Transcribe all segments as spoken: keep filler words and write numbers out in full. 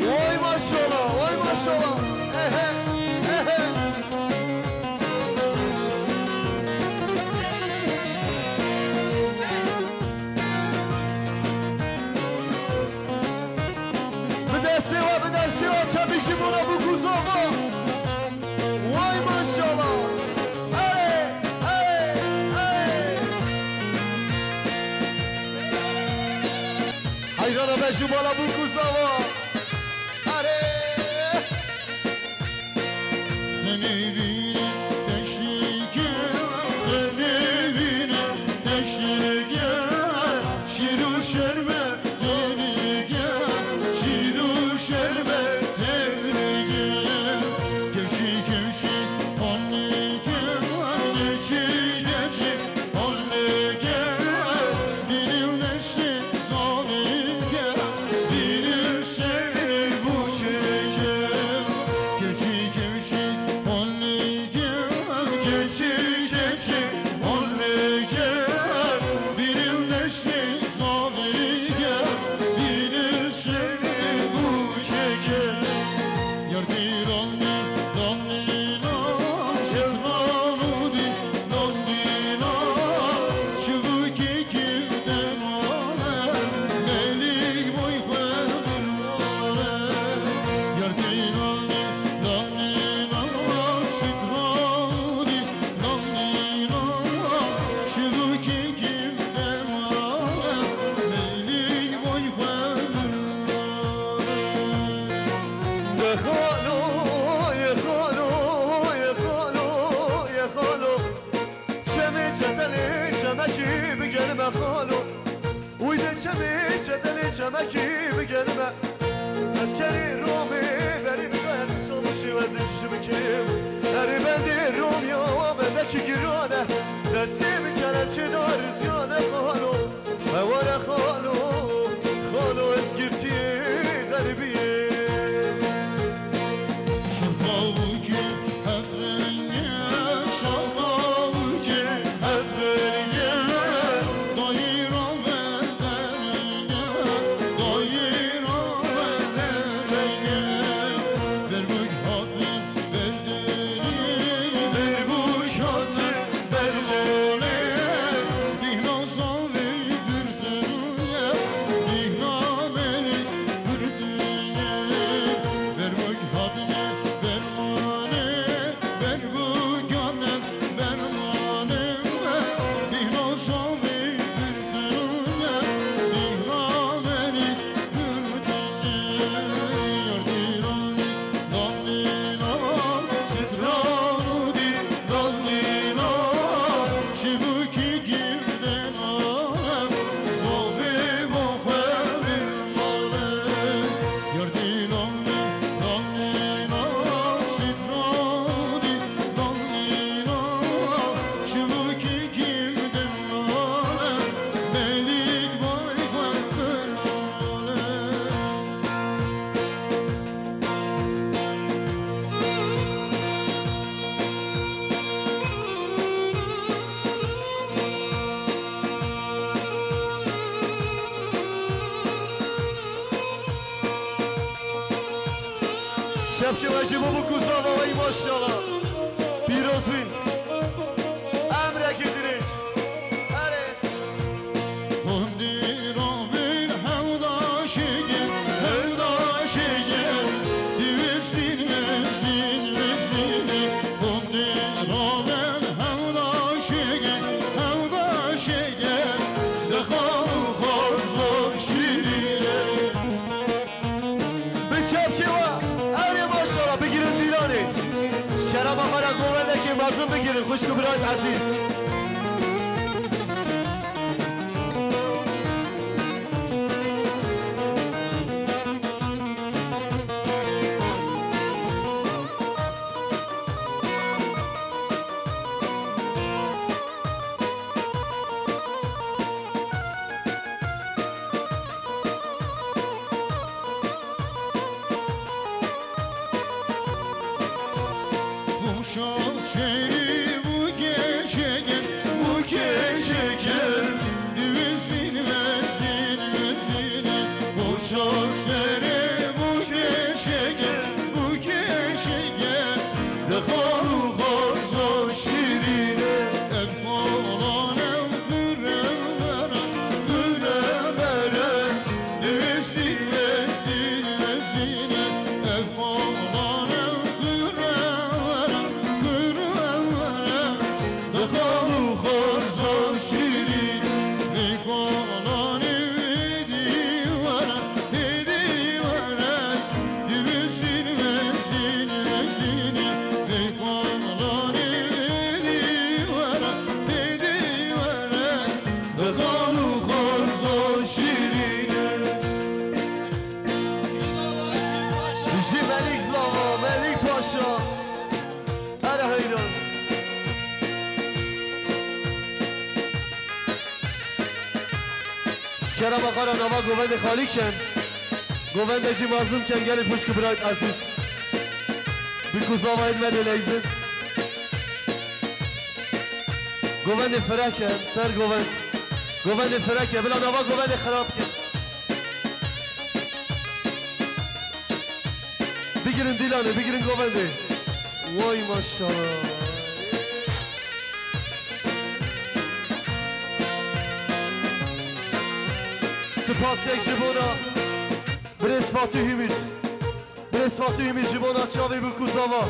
Vay maşallah, vay maşallah. He he, he he. Bi destê we, bi destê we, çepik ji bona bû ku zava. Vay maşallah. Erê, erê, erê. Heyrana be ji mala bû ku zava. Erê. Tenê bîne deştê ke, tenê bîne deştê ke, şîr û şerbe tenê ke, şîr û şerbe tenê ke. Kevşî, kevşî, anê ke, keçî, keçî, anê ke, bînî û neştê, zanê ke, bînî û şerê bû çeke. Kevşî, kevşî, anê ke, keçî, keçî, anê ke, bînî û neştê, zanê ke, bînî û şerê bû çeke. Yar dîran, dîran, dîran, şevran û dîran, dîran, şivûkê kim demane, melîk boy xwe birmane. Yar dîran, dîran, dîran, şitran û dîran, dîran, şivûkê kim demane, melîk boy xwe birmane. Ye xalo, ye xalo, ye xalo, ye xalo. Çemê çetelê çemekî bigerime xalo. Wî de çemê çetelê çemekî bigerime. Ez kerê romê berî bidayem, çamişê we zî ji bikim. Herê bendê romya we bedekî girane. Destê min kelepçê da rizyane xalo. Heware xalo, xalo ez girtiyê xeribiyê. Şevqavûkê hevrengiye, şevqavûkê hevrengiye, dayîra me derenge, dayîra me derenge. Berbûk hatin berdêrî, berbûk hatin berdêrî, dîhna zaf Bermane, bermane, bermane, bîhna savê birtine, bîhna menî birtine, yar dîran, dan dîran, stran û dî, dan dîran, şivûkî kim dema, zovê bo xwe birmane. Şevkê we ji bo biku zava wey maşallah. Pîroz bîn. Emrekî dirêj. Erê. Hûn dî robîn hewdaşî gel, hewdaşî gel. Dî wistîn, wistîn, wistînî. Hûn dî robîn hewdaşî gel, hewdaşî gel. Dixwar û xwar zor şîrîn e. Bi çepçê we, erê maşallah, bigirin dîlanê. Ji kerema xwe re govendekê mezin bigirin, xwişk û birayên ezîz. Xweşa şerî bû geşeke, Ji Melîk Zava, Melîk Paşa. Here heyran. Ji kerema xwe re nava govendê xalî ken. Govendê jî mazlûm ken gelê pişk û birayt ezîz. Bûk û zavayên me lê leyzin. Govendê fireh ken, ser govend. Govendê fireh ken, bila nava govendê xirab ken. Bigirin dîlanê, bigirin govendê. Way maşallah. Spas yek ji bona birêz Fatih Ümit. Birêz Fatih Ümit ji bona çavê bûk û zava.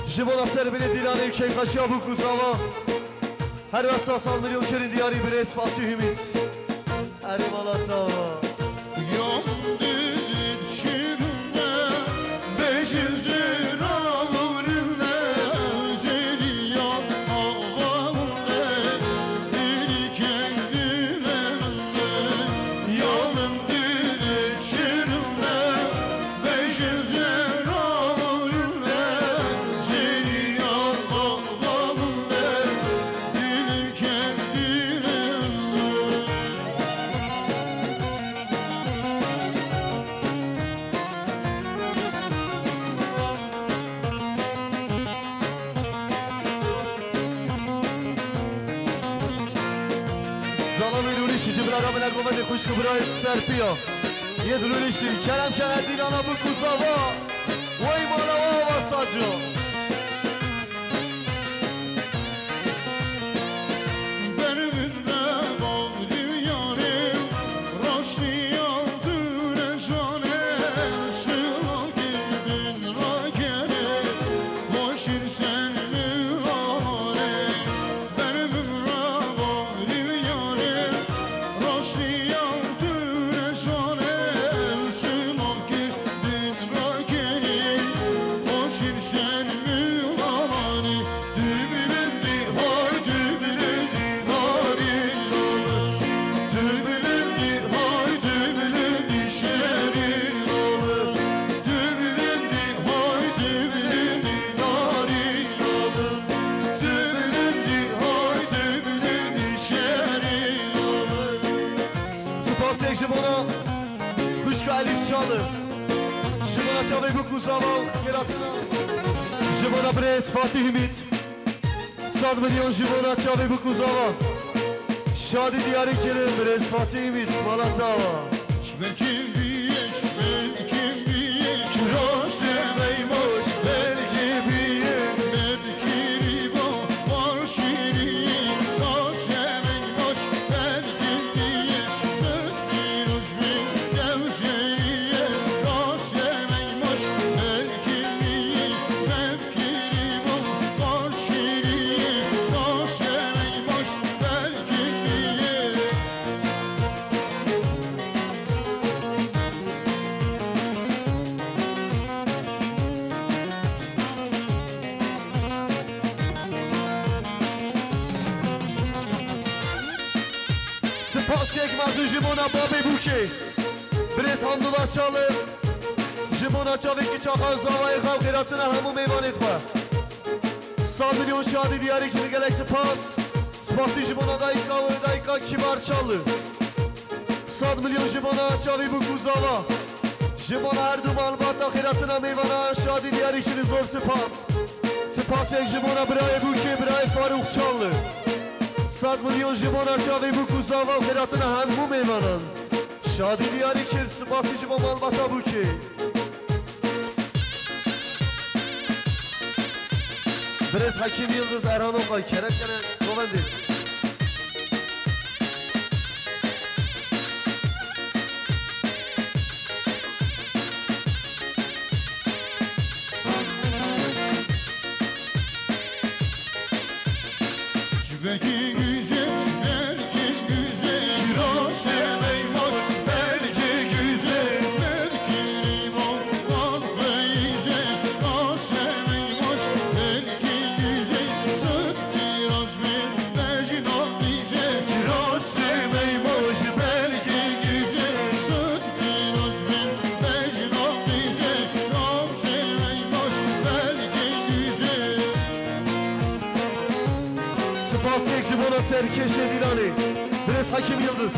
Ji bona serbînê dîlanê û keyfxweşiya bûk û zava. Her wesa sal milyon kirin diyarî birêz Fatih Ümit. Erê mala te ava. Yan didin şirine, bejin zira gurine, zeriya ağavune, diri kendime, yanım didin şirine, bejin zira gurine, zeriya ağavune, Zalamê Rûnişî ji bira Ramila Govendê xwişk û birayê Serpiya. Yê Rûnişî, kerem kene dîlana bûk û zava. Wey mala wa ava saco. Ber min me bavdî yarê, raştiya tu ne jane, şirakî bin rakere, hoşir sen milane. Ber min me bavdî yarê, raştiya tu ne jane, şirakî bin rakere, hoşir sen milane. Tübülündü, hay tübülündü, narin oğlu. Tübülündü, hay tübülündü, şerin oğlu. Tübülündü, hay tübülündü, narin oğlu. Tübülündü, hay tübülündü, şerin oğlu. Spas yek ji bona xwişka Elîf Çalı. Ji bona çavê bûk û zava û xêratina. Ji bona birêz Fatih Ümit. Sed milyon ji bona çavê bûk û zava. Şadî diyarî kirin, birêz Fatî Ümit, mala te ava. Belki bir, belki bir. Kirasê meymoş, belki bir. Belki riba, var şirin, kirasê meymoş, belki bir. Süt bir uç bin, gevşeriye, kirasê meymoş, belki bir. Spas yek mezûn ji bona babê bûkê. Birêz Hamdullah Çalı. Ji bona çavê kiça xwe, zavayê xwe û xêratina hemû mêvanê xwe. Sed milyon şadî diyarî kirin, gelek spas. Spasî ji bona dayika we, dayika Kibar Çalı. Sed milyon ji bona çavî bûk û zava. Ji bona her du malbata xêratina mêvana şadî diyarî kirin, zor spas. Spasek ji bona birayê bûkê, birayê Farûq Çalı. Sed milyon ji bona çavê bûk û zava û xêratina hemû mêvanan. Şadî diyarî kir, spasî ji bo malbata bûkê. Birêz Hekîm Yildiz, Erhan Okay, kerem kene govendê. Belki güzel, belki güzel. Kirasê meymoş, belki güzel. Belki limon, wan beyze. Kirasê meymoş, belki güzel. Süt biraz bin, bejno bize. Kirasê meymoş, belki güzel. Süt biraz bin, bejno bize. Serkêşê Dîlanê, birêz Hekîm Yildiz.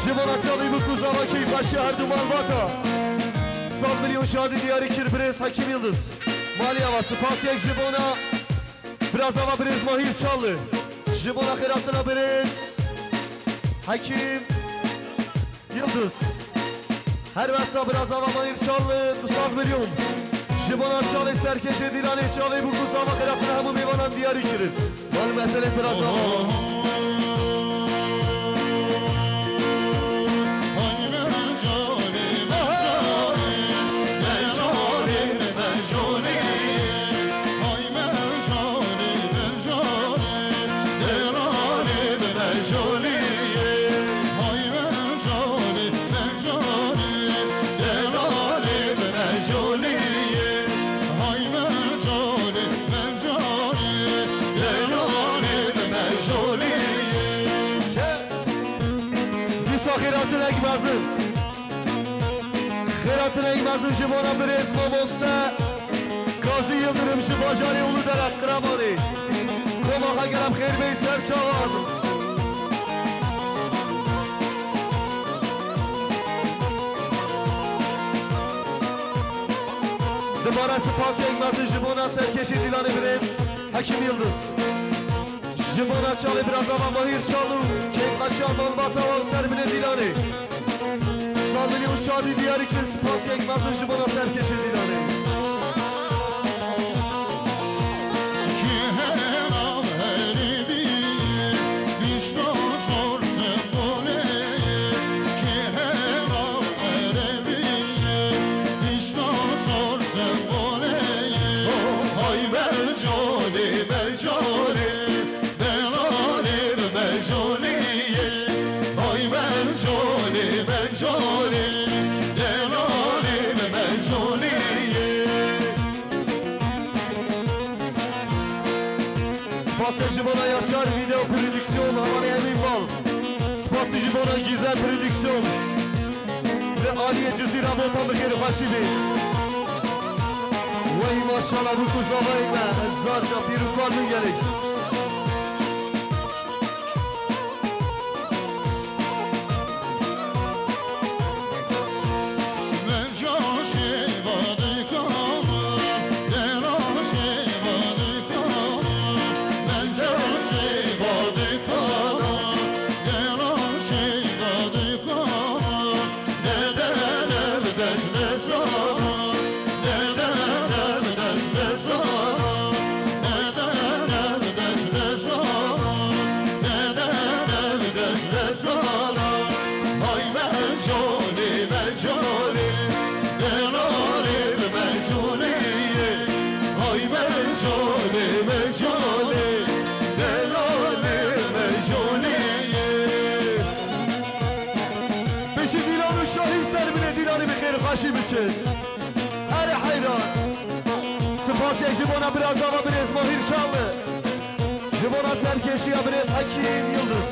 Ji bona çavê bûk û zava keyfxweşiya her du malbata. Sal milyon şadî diyarî kir birêz Hekîm Yildiz. Malî ava, spasiyek ji bona birazava birêz Mahîr Çallı. Ji bona xêratina birêz Hekîm Yildiz. Her wesa birazava Mahîr Çallı, du sed milyon. Ji bona çavê serkêşê Dîlanê, çavê bûk û zava xêratina hemû mêvanan diyarî kirin. Mal meselê birazava. Dîsa xêratinek mezin. Xêratinek mezin ji bona birêz mamoste Gazî Yildirim ji bajarê Uludere Qiramanê. Koma xwe gelem xêr bê ser çavan. Dibare spasiyek mezin ji bona serkêşî Dîlanê birêz Hekîm Yildiz. Ji bona çavê birazava Mahîr Çallı, keyfxweşiya malbata wan ser binê Dîlanê. Sal milyon şadî diyarî kirin, spasiyek mezin ji bona serkêşê Dîlanê. Spasek ji bona Yaşar Video Prodüksiyon, Havanê Emîn Bal. Spasî ji bona Gîze Prodüksiyon. Li aliyê Cizîra Botan bi xêr û xweşî bê. Wey maşallah, bûk û zavayek me, ez zarca pîr û kal min gelek. Pêşî Dîlan û Şahî ser binê Dîlanê bi xêr û xweşî biçin. Erê heyran. Spasiyek ji bona birazava birêz Mahîr Çallı. Ji bona serkêşiya birêz Hekîm Yildiz.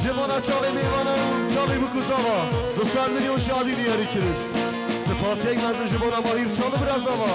Ji bona çavê mêvanan û çavê bûk û zava du sed milyon şadî diyarî kirin. Spasiyek mezin ji bona Mahîr Çallı birazava.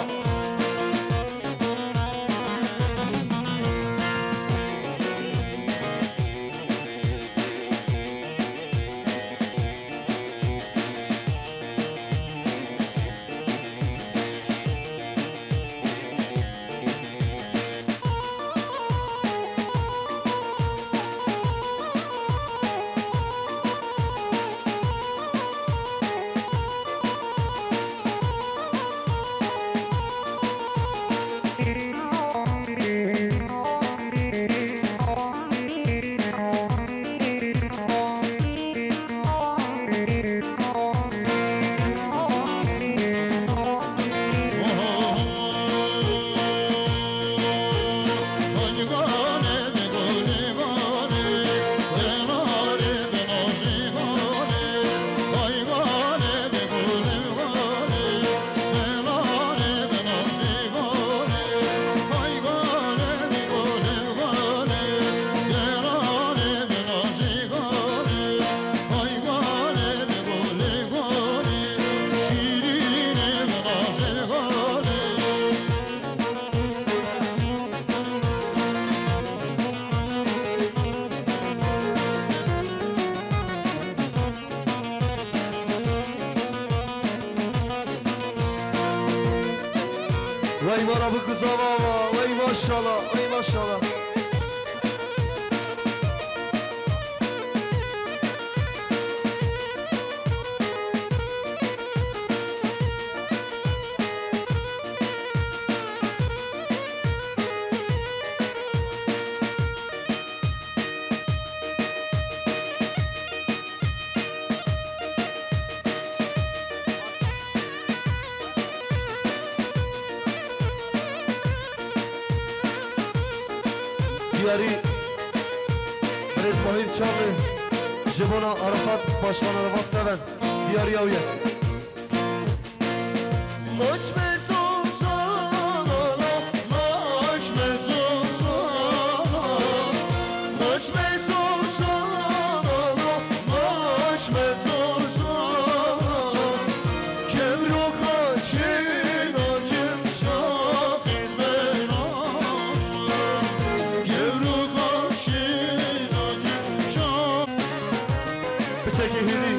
Wey mala bikuzava wa, wey maşallah, wey maşallah. Diyarî Birêz Mahîr Çavlî ji bona Arafat, Başkan Arafat Seven. Diyarî ew ye. Maç me zozana, maç me zozana, maç me zozana, maç me zozana. Kevroka çêna kim şaxin bena. Kevroka çêna kim şaxin. Piçekî hêdî.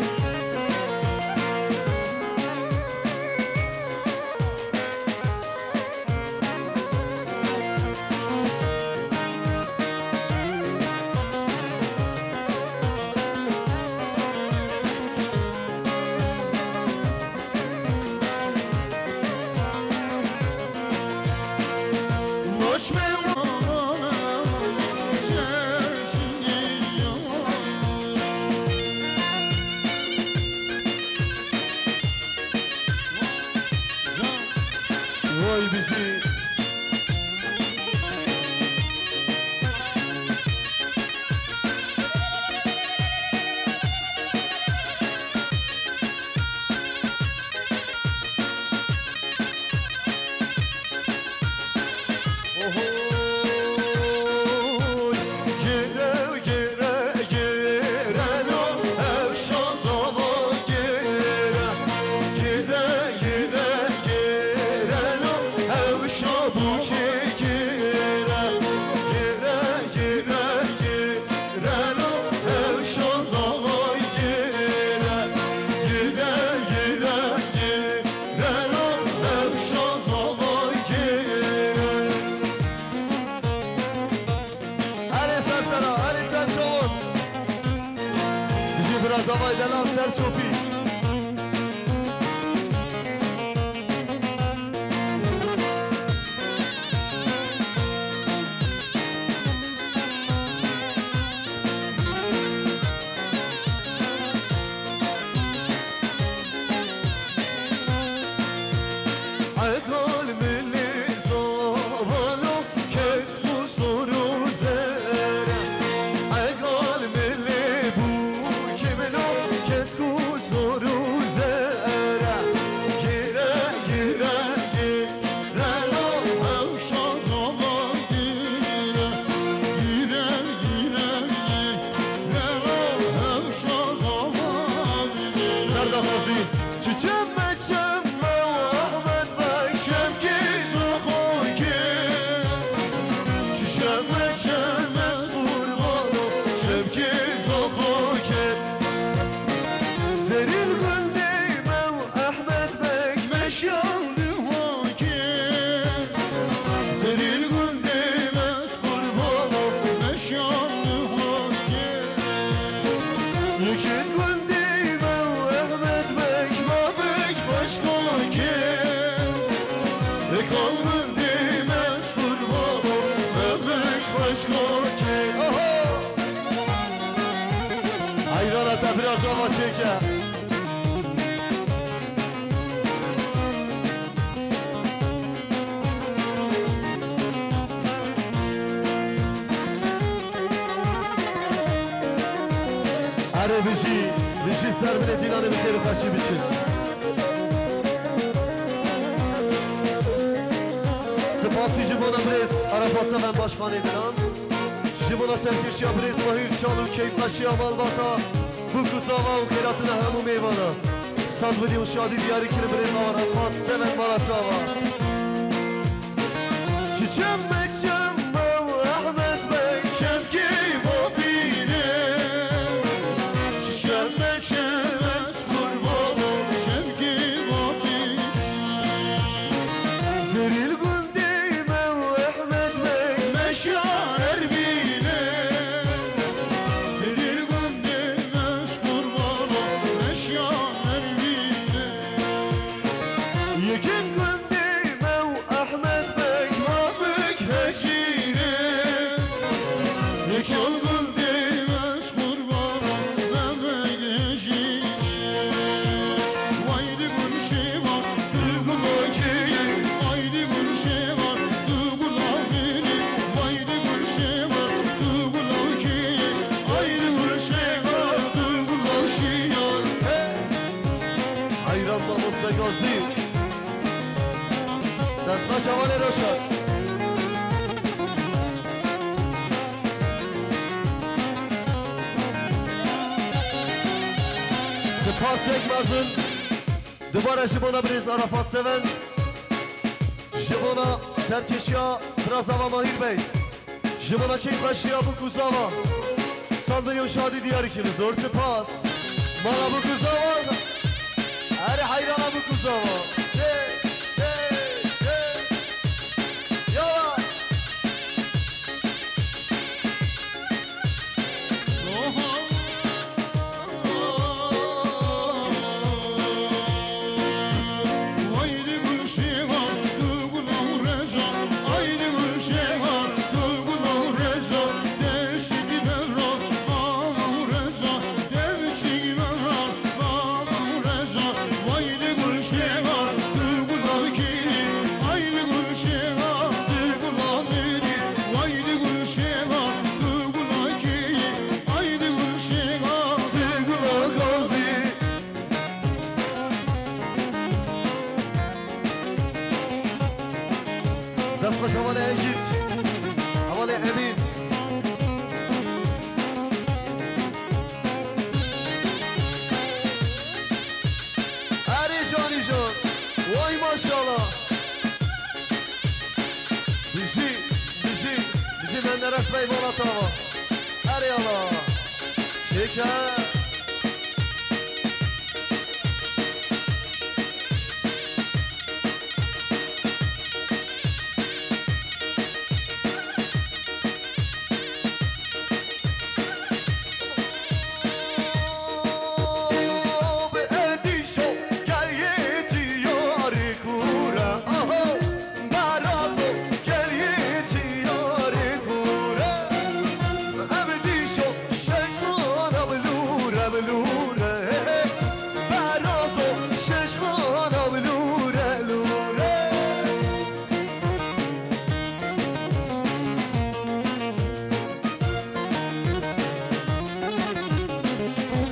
Vay bizi. Ohoy, gere, gere, gere lo, ev şaza va gere. Gere, gere, gere lo, ev şabûkê gere. Gere, gere, gere lo, ev şaza va gere. Gere, gere, gere lo, ev şaza va gere. Erê ser sera, erê ser çawan. Bijî biraz avay delal ser çopî. Egal milê zavalo, kes ku zor û zer e. Egal milê bûkê min o, kes ku zor û zer e. Gire, gire, gire lo, ew şaza va gire. Gire, gire, gire lo, ew şaza va gire. Serdaxwazî. Çiçe meçe me Ahmet Bey, şevkî zoxokê. Çiçe meçe me qurban o, şevkî zoxokê. Zerîl gundê me Ahmet Bey, meşan dihokê. Zerîl gundê me Qurban o meşan hokê. Yekîn gundê me Ehmed Beg, Babek Başkokê. Ekan gundê me Qurban o Mehmet Başkokê. Oho! Hayrana te biraz ava çêke. Erê bijî, bijî ser binê dîlanê bi xêr û xweşî biçin. Spasî ji bona birêz Arafat Seven Başkanê Dilan. Ji bona serkêşiya birêz Mahîr Çal û keyfxweşiya malbata. Bûk û zava û xêratina hemû mêvana. Sad milyon şadî diyarî kirin birêz Arafat Seven mala çava. Çiçe meçe me Ehmed Bey, şevkê bapîrê. Çiçe meçe me qurban o, şevkê bapîrê. Zerîl gund Gazî. Destxweş hevalê Roşan. Spas yek mezin. Dubare ji bona birêz Arafat Seven. Ji bona serkêşiya Birazava Mahîr Bey. Ji bona keyfxweşiya Bûk û Zava. Sed milyon şadî diyar kir. Zor spas. Mala Bûk û Zava. Erê heyrana Bûk û Zava. Tê, tê, tê. Yala. Dest xweş hevalê Egîd, hevalê Emîn. Erê Janî Jan, way maşallah. Bijî, bijî, bijî Menderes Bey Balatava. Erê Allah. Çêke.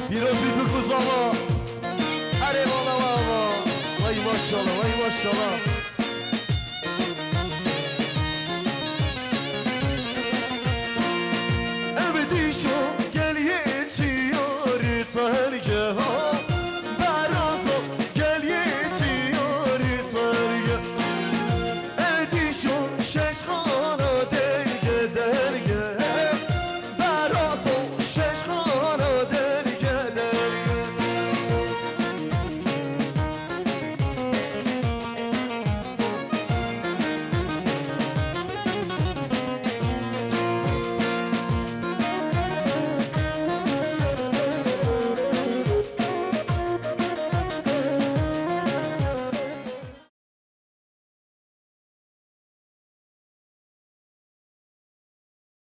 Pîroz bî Bûk û Zava. Erê vala vala. Vay maşallah, vay maşallah.